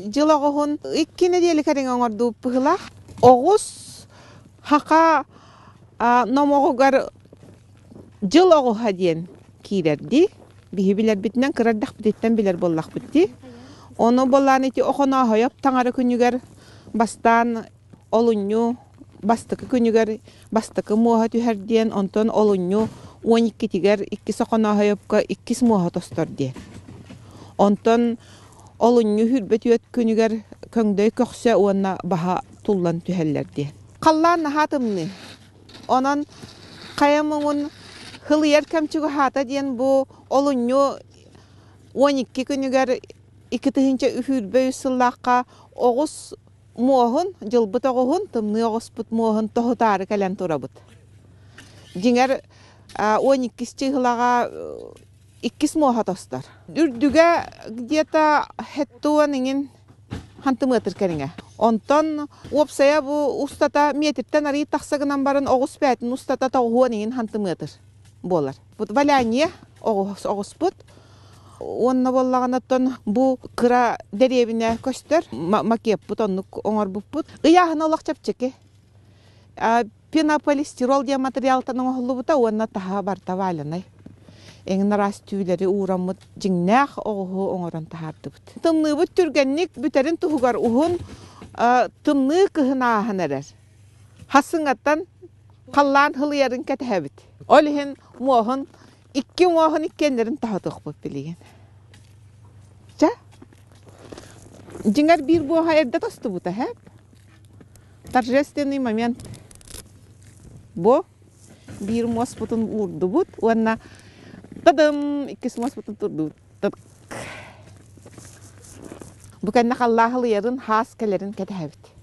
дьыл оҕуһун икки нэдиэлэ кэриҥэ оҥордубут быһыылаах. Оҕус хаха номоҕугар дьыл оҕуһа диэн киирэрдии. Биһи билэрбитинэн кыра эрдэхпититтэн билэр буоллахпыт дии. Ону буоллаан ити Охонооһойоп таҥара күнүгэр бастаан олунньу бастакы күнүгэр бастакы муоһа түһэр диэн, онтон олунньу 12-тигэр иккис Охонооһойопко иккис муоһа тостор диэн. Онтон олунньу 24 күнүгэр көҥдөй көхсө уонна баһа туллан түһэллэр диэн. Халлаан наһаа тымныы. Онон хайа муҥун хылыйар кэм чугаһаата диэн бу олунньу 12 күнүгэр 2023 сыллаахха оҕус муоһун, дьылбыт оҕуһун, тымныы оҕуспут муоһун тоһутаары кэлэн турабыт. Дьиҥэр 12 чыыһылаҕа иккис муоһа тостор. Үрдүгэ где-то хэттуон иҥин хантымыатыр кэриҥэ. Онтон уопсайа бу устата метртэн арыый тахса гынан баран оҕус бээтин устата тоҕуһуон иҥин хантымыатыр буолар. Валяние оҕуспут. Уонна буоллаҕына бу кыра дэриэбинэ көстөр. Макеппут оннук оҥорбуппут. Ыйааһына олох чэпчэки. Пенополистирол диэн материалтан оҥоһуллубута уонна таһа барыта валенай. Эҥин араас түүлэри уураммыт дьиҥнээх оҕуһу оҥорон таһаардыбыт. Тымныыбыт түргэнник бүтэрин туһугар уһун тымныы кыһын ааһан эрэр. Хасыҥаттан халлаан хылыйарын кэтэһэбит. Ол иһин муоһун икки муоһун иккиэннэрин таһытыахпыт билигин. Чэ, дьиҥэр биир буоһа эрдэ тостубута, һэ? Торжественный момент. Бу биир муоспутун уурдубут уонна тадым иккис муоспутун турдубут. Бу кэннэ халлааһылыйарын, хаас кэлэрин кэтэһэбит.